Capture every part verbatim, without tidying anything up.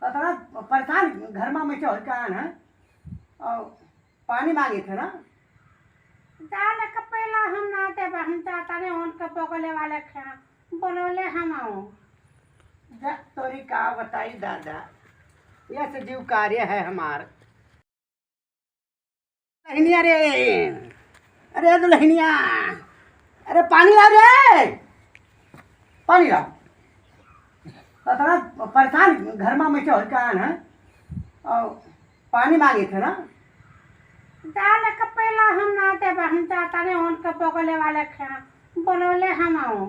कतना परेशान घर मा मैं चल का है, और पानी मांगे थे ना। जा लेके पहला हम ना देबे, हम जाता नहीं उनके बगले वाले के यहाँ, बोलौले हम आओ। जा तोरी का बताई दादा, ये से जीव कार्य है हमार। दुल्हनिया रे, अरे दुल्हनिया, अरे पानी ला रे, पानी ला। कतना परेशान घर मा मैं चल का है, और पानी मांगे थे ना। जा लेके पहला हम ना देबे, हम जाता नहीं उनके बगले वाले के यहाँ, बोलौले हम आओ।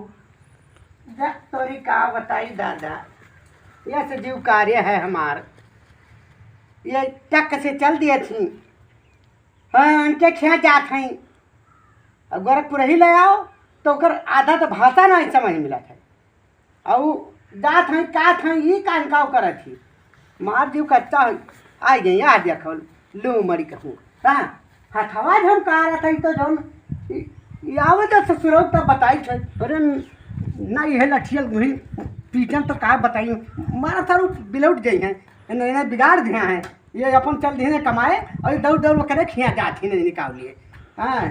जा तोरी का बताई दादा, ये से जीव कार्य है हमार। ये टक से चल दिए थी, हाँ, उनके खेत जात हई। अब गोरखपुर ही ले आओ, तो ओकर आधा तो भाषा नहीं समझ मिलत है। और जात हई, का थई, ई कान का करत ही। मार दियो कच्चा है, आ गई, आ देखो, लो मरी कहूँ। हाँ, हथवा झमका रहा था, ई तो जौन, ई, ई आवे तो ससुरो तब बताई थे। अरे, ना ये लठियल गुहिन पीटन तो का बताई, मारा थारू बिलौट गई हैं, इन्हें, इन्हें बिगाड़ दिया है। ये अपन चल दिए कमाए और दौड़ दौड़ करे खिया जात ही नहीं निकाल लिए। हाँ,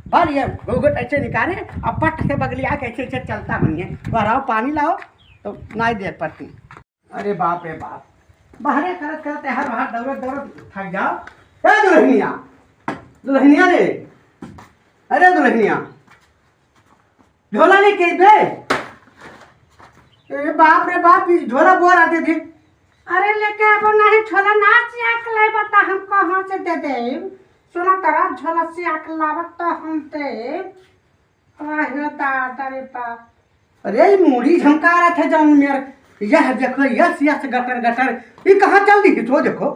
भर ये घूंघट ऐसे निकाले, अब पट से बगलिया के ऐसे ऐसे चलता बनिए, बहराओ पानी लाओ, तो नाई देर पड़ती। अरे बाप रे बाप, बहरे करत करत हर बाहर दौड़त दौड़त थक जाओ। ए दुल्हनिया, दुल्हनिया रे, अरे दुल्हनिया, झोला लेके अइबे। ए बाप रे बाप, ई झोला बोर आते थे। अरे लेके आबो नहीं, झोला ना चिया के लाइबा त हम कहाँ से दे देब? सुना तरा, झोला चिया के लाबत त हम देब। आह रे दादा रे बाप। अरे ई मूड़ी झमका रहा था जौन मेर, यह देखो, यस यस गटर गटर, ई कहाँ चल दी तो देखो।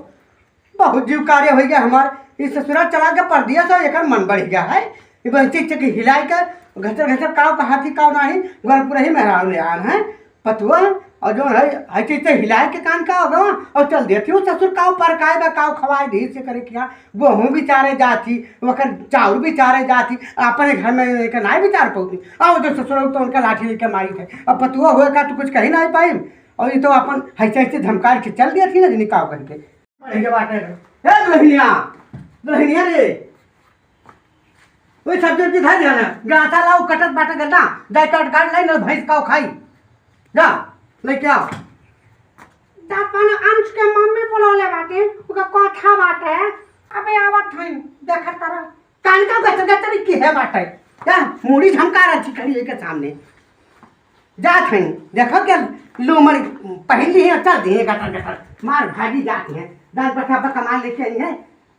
बहुत जीव कार्य हो गया हमार। ई ससुरा चला के परदेस है, एकर मन बढ़ गया है। ई बहती चक हिलाई के घचर घचर काव कहा थी, काव नाही, गोरखपुर ही मेहरारू ले आन है, पतुआ, और जो है, हई चीज से हिलाई के कान का होगा, और चल देती हूँ ससुर काव पर काय बा, काव खवाई दी से करे किया, गोहूँ बिचारे जाती, वकर चाउर बिचारे जाती, अपने घर में एक नाई बिचार पौती, और जो ससुर तो उनका लाठी लेके मारी थे। अब पतुआ हुए का तो कुछ कही नहीं पाई, और ये तो अपन हई चीज से धमकार के चल दिया थी ना, निकाव करके। बढ़िया बात है। ए दुल्हनिया, दुल्हनिया रे, ओई सब्जी उब्जी धर दिया ना, गाता लाओ, कटत बाटे गन्ना, जाए काट काट लाई ना, भैंस काव खाई। जा, लेके आओ। जा अपन अंश के मम्मी बुलौले बाटे, ओकर कथा बाटे, अबे आवत हईं, देखत रह। कान का गचर गचर की है बाटे, क्या मूड़ी झमका रहा थी खड़ी के सामने। जात हईं, देखो क्या लूमड़ पहन ली है, चल दी है गटर गटर, मार भागी जाती है, दस बठा पर कमाल लेके आई है।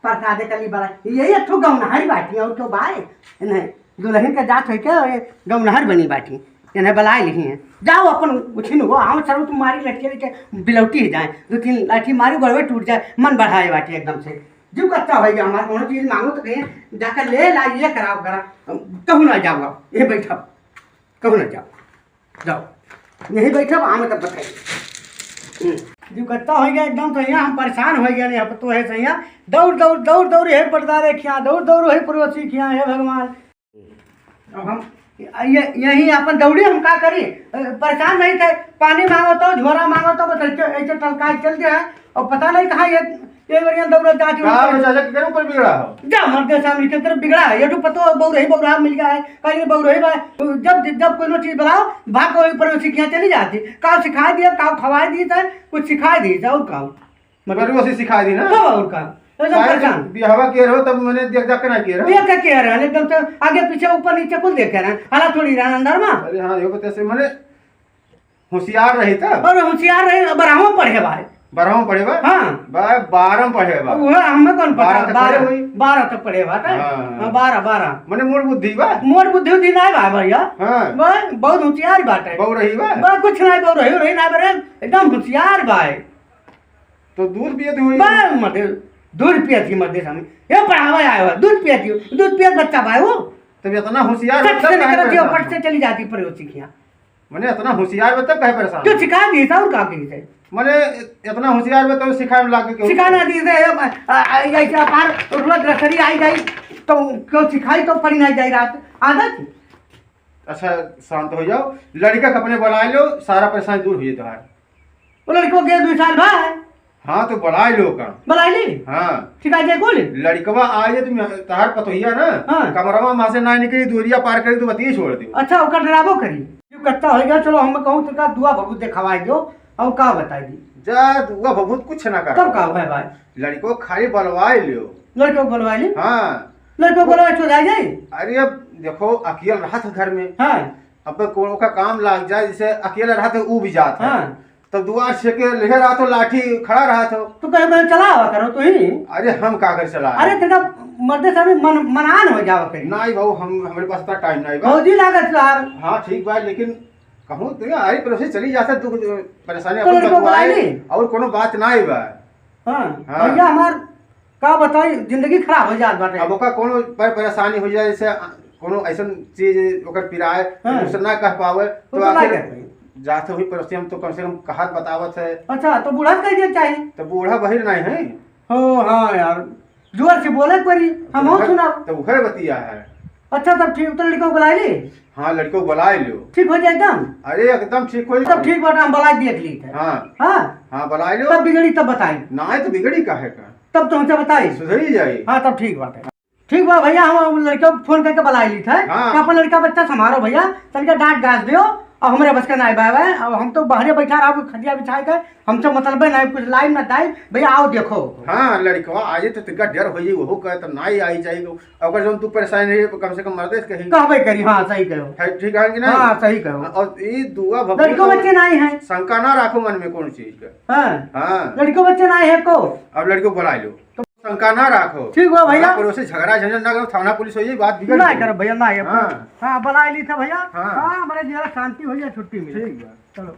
प्रसादे कली बड़ा, यही एक ठो गौनहर बाटी, और क्यों बाय? नहीं, दुल्हन के जात है क्या, ये गौनहर बनी बाटी, इन्हें बुलाए लिही हैं। जाओ अपन उछिन हो, हम सरू तुम्हारी लठिया लेके बिलौटी ही जाए, दो तीन लाठी मारी, गोड़वे टूट जाए, मन बढ़ाए बाटी एकदम से। जीव कच्चा हो गया हमारा, कोनो चीज मांगो तो कहिए, जाकर ले ला, ये कराओ करा, कहूँ ना जाओ, ये बैठा, कहूँ ना जाओ। जाओ, यहीं बैठब, आमे तब बताइए। हम्म। जीव कत्ता हो गया एकदम, तो यहाँ हम परेशान हो गया, नहीं, अब तो है सही है। दौड़, दौड़, दौड़, दौड़, हे पर्दा रे खिया, दौड़, दौड़, हे पड़ोसी खिया, हे भगवान। अब हम ये, यहीं अपन दौड़ी, हम का करी? अ, परेशान नहीं थे, पानी मांगो तो, झोरा मांगो तो, बस ऐसे, ऐसे टलका के चल दिया है। और पता नहीं कहाँ ये ये बढ़िया दौड़त जात ही का उनके। हो चाचा, केकरे ऊपर बिगड़ा हो? जा मर्दे सामने के तरफ बिगड़ा है। ये तो पतो बउरही बउरहा मिल गया है। कहीं बउरही बा, जब, जब कोनो चीज बनाओ, भाग के वही पड़ोसी के यहाँ चली जाती। काव सिखाई दिया, काव खवाई दी था, कुछ सिखाई दी था, और काव? मतलब पड़ोसी सिखाई दी ना? तब और का? एकदम काहे परेशान। बियाहवा किए रहो, तब मैंने देख, देख के ना किए रहो। देख के किए रहे, एकदम से आगे पीछे ऊपर नीचे कुल देखे रहे। हाला थोड़ी रहे अंदर में। अरे हाँ, यो बता से, मैंने होशियार रही त? अरे होशियार रही, बारहवाँ पढ़े बा। बारहवाँ पढ़े बा? हाँ। बा-, बारह पढ़े बा। उहे हमें कौन पता? बारह तक पढ़े बारह, होई। बारह तक पढ़े बा, का? हाँ। हाँ, बारह, बारह। मने मोर बुद्धि बा? मोर बुद्धि उद्धि नाई बा भैया। हाँ। बा, बहुत होशियार बाटे। बउरही बा? बा, कुछ नाई बउरही, रही ना बरे, एकदम होशियार बा। तो दूध पियत होई? बा, मते, दूध पियत ही मते सामने। ये पढ़ावा आया हुआ, दूध पियत ही, दूध पियत बच्चा बा वो। तब इतना होशियार चट बच्चा से काहे निकलत ही, परेशान पट से हो? चली जाती पड़ोसी के यहाँ। मने इतना होशियार बा तब काहे परेशान? क्यों सिखा दी था और का की थे? मने इतना होशियार बा तब सिखाए में लागे क्यों? सिखाना दी थे, हम, आ, आ, ऐसे अपार रोज रसरी आई जाई, तो क्यों सिखाई तो पड़ी नहीं जाई रात। आदत। अच्छा, शांत हो जाओ, लड़का के अपने बुला लो, सारा परेशानी दूर हो जाए तुम्हारा। वो लड़को के दो साल बा है। हाँ, तो बुलाइ ल्यो का। बुलाइ ली? हाँ। ठीक, आ जाए कुल। लड़िकवा आ जाए, तुम तहार पतोहिया ना, हाँ। कमरवा मा से ना निकरी, दुअरिया पार करी, तो बतिये छोड़ दे। अच्छा, ओकर डराबो करी। जो कत्ता होइ गया, चलो, हम कहूँ तो का दुआ भभूत देखावाइ दो, और का बताइ दी? जा, दुआ भभूत कुछ ना कर। तब का हुआ भाई? लड़िको खाली बुलवाइ ल्यो। लड़िको बुलवाइ ली? हाँ। लड़िको बुलवाइ तो जाए जाए? अरे, अब देखो, अकेल रहत है घर में। हाँ। अब कोनो का काम लाग जाए, जैसे अकेले रहत है, ऊ भी जात है। हाँ। तब दुआर छेके लेहे रहत हो, लाठी खड़ा रहत हो। तो कहे, "मैं चला आवा करो तू ही।" अरे, हम का कर चला? अरे, तेरा मर्दे से अभी मन, मनान हो जावा करी। नहीं बाबू, हम, हमरे पास इतना टाइम नहीं बा। भौजी लागत यार। हाँ, ठीक बा, लेकिन कहूँ तो यार, अरे, पड़ोसी चली जाता, दुख, परेशानी तो अपन लड़को बतुआए, बुलाइ ली। और कोनो बात नहीं बा। हाँ, हाँ। भैया हमार का बताई, जिंदगी खराब हो जात बाटे। अब ओका कोनो पर-, परेशानी हो जाए, जैसे कोनो ऐसन चीज ओकर पिराए, हाँ। दूसर ना कह पावे, तो तो ना आखिर कह पाई। जात हुई पड़ोसी, हम तो कम से कम कहत बतावत है। अच्छा, तो बूढ़ा से कह दिया चाही। तो बूढ़ा बहिर नहीं है। ओ हाँ यार, जोर से बोले परी, हम तो हो उहे, सुनाओ। तो उहे बतिया है। अच्छा, तब ठीक, तो लड़िको बुलाइ ली? हाँ, लड़िको बुलाइ ल्यो। ठीक हो जाए एकदम? अरे, एकदम ठीक होइ। तब ठीक बाटे, हम बुलाइ देख ली थे। हाँ। हाँ? हाँ, बुलाइ ल्यो। तब बिगड़ी तब बताई। ना, तो बिगड़ी काहे का? तब तो हमसे बताई। सुधरी जाई। हाँ, तब ठीक बाटे। ठीक बा भैया, हम लड़िका को फोन करके बुलाइ ली थे। हाँ। तो अपन लड़िका बच्चा संभारो भैया, तनिका डांट गाज दियो। अब हमरे बस का नाई बाय बाय, अब हम तो बाहरे बैठा रहा, खटिया बिछाए के, हमसे मतलबे नाई, कुछ लाई ना दाई, भैया आओ देखो। हाँ, लड़िकवा आजे तो तिनका डर होइ जाई, वहू कहे तब नाई आई जाई, अगर जौन तू परेशान रही, कम से कम मर्दे से कही। कहबे करी, हाँ, सही कहो। है, ठीक है कि नहीं? हाँ, सही कहो। और ई दुआ भगवान लड़िको को बच्चे नाई है। शंका ना राखो मन में कौन चीज का। हाँ। हाँ। लड़िको बच्चे नाई है को। अब लड़िको बुलाइ ल्यो। तो शंका ना राखो। ठीक बा भैया। हाँ, पड़ोसी झगड़ा झंझट ना करो, थाना पुलिस होइ जाई, बात बिगड़ ना जाई। करो भैया, ना ये। हाँ। हाँ, बुलाइ ली था भैया। हाँ। हाँ, हमारे जरा शांति होइ जाए, छुट्टी मिले। ठीक बा। चलो।